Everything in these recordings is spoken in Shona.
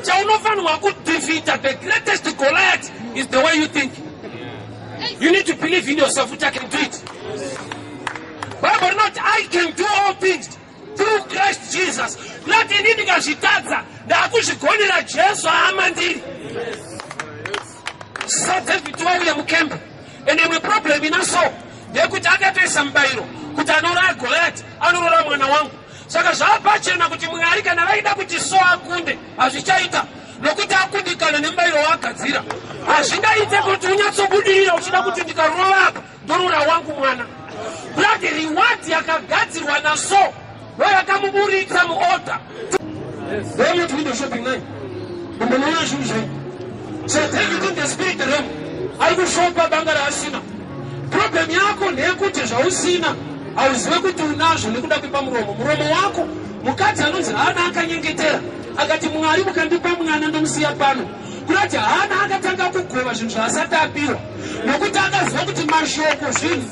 Chaunofanirwa kudefeata, the greatest Goliath is the way you think. You need to believe in yourself kuti I can do it. Bible rinoti, "I can do all things through Christ Jesus." Not ini ndikazvitadza, ndakuzvigonera Jesu aamandiri. So David wauya mucamp, and imwe problem ina so ndeyekuti akatoisa mubayiro kuti anoraya Goliath anorora mwana wangu. Saka zvava pachena kuti Mwari kana vaida kuti so akunde, hazvichaita nokuti akundikana nemubayiro waagadzira. Hazvingaite kuti unyatsobudirira uchida kuti ndikarova apa ndorora wangu mwana. Blood reward yakagadzirwa naso ndo yakamuburitsa muorder. Ndomuti window shopping nai umbonoona zvinhu zvenyu. So David in the spirit realm ari kushopa banga raasina. Problem yako ndeyekuti zvausina hauzive kuti unazvo nekuda kwepamuromo, muromo wako. Mukadzi anonzi Hana akanyengetera akati, "Mwari, mukandipa mwana ndomusiya pano." Kurati Hana akatanga kugova zvinhu zvaasati apiwa nokuti akaziva kuti mashoko zvinhu.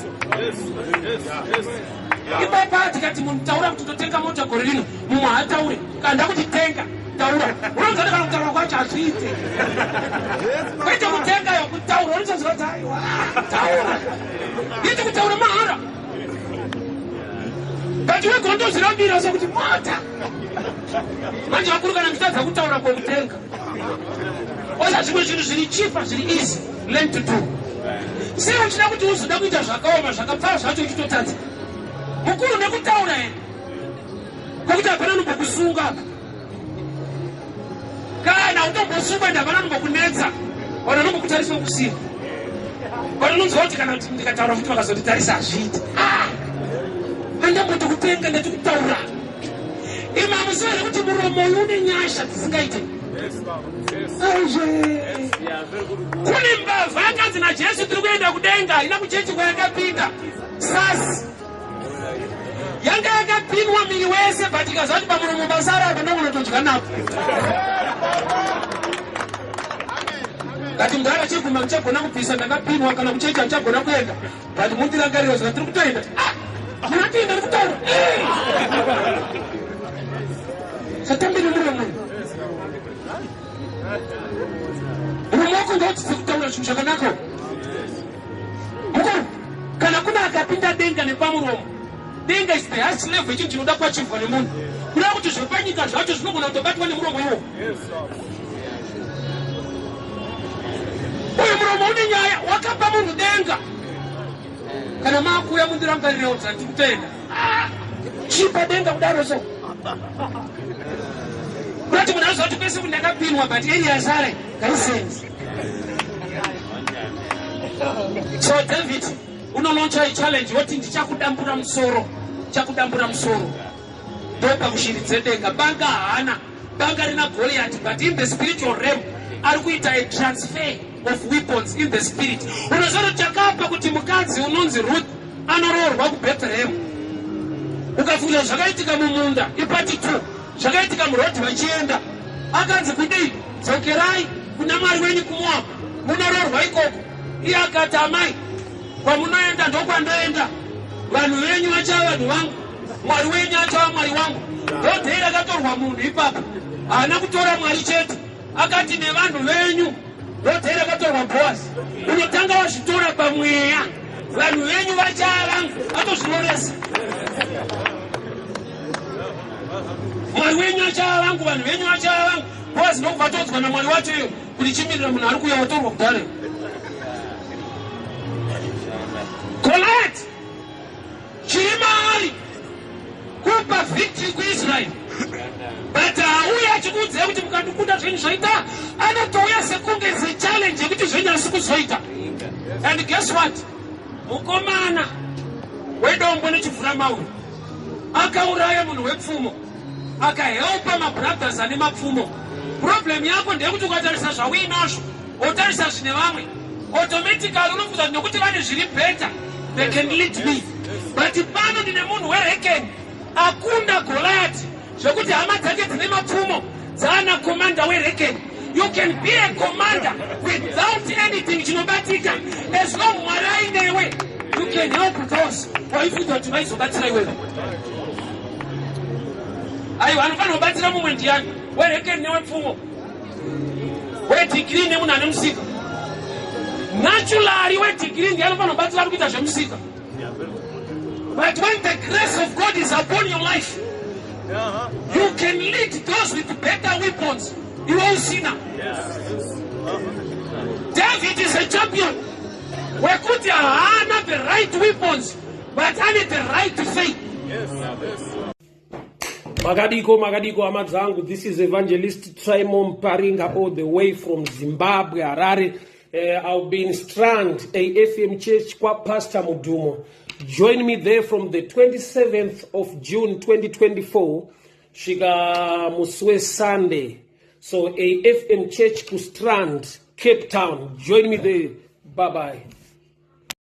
Ipapa tikati munhu taura kuti totenga mota gore rino, mumwe haataure. Kana ndakuti tenga, taura, unonzati kana kutaura kwacho hazviite. Kwete kutengayo, kutaura unotoziva kuti aiwa, taura iti kutaura mahara, but wegondozvirambira sekuti mota manje. Vakuru, kana muchitadza kutaura kwokutenga oza zvimwe zvinhu zviri cheaper, zviri easy, learn to do. Sei uchida kuti uzoda kuita zvakaoma, zvakapfava zvacho uchitotadza, mukuru? Nekutaura here kwekuti hapana nombokusunga apa, kana utombosungwa ende hapana nombokunetsa, vanhu vanombokutarisa kusiya. Vanhu unonzwa kuti kana kuti ndikataura futi vakazonditarisa, hazviiti. Handamboti kutenga, ndati kutaura. Imi hamuziva here kuti muromo uyu une nyasha dzisingaite? Aizve, kune mbavha akanzi naJesu, "Tiri kuenda kudenga." Haina kuchechi kwayakapinda. Sasi yanga yakapinwa miri wese, but ikaziva kuti pamuromo pasara apa ndokunotodya napo. Ngati mudhara cheguma muchagona kubvisa, ndakapinwa, kana kuchechi handichagona kuenda, but mundirangarira zvika tiri kutoenda. Ah, munatoenda ndikutaura satambire muromo. Muromo wako ngaudzidze kutaura zvinhu zvakanaka, mukuru. Kana kuna akapinda denga nepamuromo, denga is the highest level ichinhu chinoda kuachivwa nemunhu. Kureva kuti zvepanyika zvacho zvinogona kutobatwa nemuromo iwo. Uyu muromo une nyaya, wakapa munhu denga. Kana maakuuya mundirangarirawo dzandiri kutoenda. Chipa denga kudaro, so kurati munhu anoziva kuti kwese kuti ndakapinwa, but eri yasara ngaisenzi. So David unolauncha ichallenge, woti, "Ndichakudambura musoro, chakudambura musoro." Ndopa kushiri dzedenga. Banga haana, banga rina Goliath, but in the spiritual realm ari kuita a transfer of weapons in the spirit. Unoziva kuti chakapa kuti mukadzi unonzi Ruth anoroorwa kuBethlehem, ukafunga zvakaitika mumunda ipart 2, zvakaitika muroad vachienda, akanzi kudii? "Dzokerai kuna mwari wenyu kuMoabhu, munoroorwa ikoko." Iye akati, "Amai, kwamunoenda ndokwandoenda, vanhu venyu vachava vanhu vangu, Mwari wenyu achava Mwari wangu." Ndodhei rakatorwa munhu ipapo. Haana kutora Mwari chete, akati nevanhu venyu. Ndodhei rakatorwa Bhoazi. Unotanga wazvitora pamweya, vanhu venyu vachava vangu, atozvinoresa. Mwari wenyu achava vangu, vanhu venyu vachava vangu. Bhoazi ndokubva atodzwa naMwari wacho iyo kuti chimirira munhu ari kuuya watorwa kudhare. Goliath chiri maari kupa victory kuIsraeri, but hauya achikuudzai kuti mukandikunda zvenyu zvaita. Anotouya sekunge sechallenge yekuti zvenyu asi kuzoita. And guess what? Mukomana wedombo nechivhuramauyo akauraya munhu wepfumo, akahelpa mabrothers ane mapfumo. Problem yako ndeyekuti ukatarisa zvauinazvo, otarisa zvine vamwe, automatically unofunga kuti nekuti vane zviri better, they can lead me. But pano ndine munhu werekeni akunda Goliath, zvekuti hama dzake dzine mapfumo dzaana commander werekeni. You can be a commander without anything chinobatika. As long Mwari ainewe, you can help those waifunga kuti vaizobatsira iwewe. Aiwa, anofanira kubatsira mumwe ndiani, werekeni newepfumo? Wedegree nemunhu ane musika. Naturally wedegree ndiye anofanira kubatsira kuita zvemusika. But when the grace of God is upon your life, you can lead those with better weapons. Iwe usina. David is a champion wekuti haana the right weapons but ane the right faith. Makadiko, makadiko hama dzangu. This is Evangelist Trimon Paringa, all the way from Zimbabwe, Harare. I'll be in Strand AFM Church kwa Pastor Mudumo. Join me there from the 27th of June 2024 svika musi weSunday. So AFM Church kuStrand, Cape Town. Join me there. Bye bye.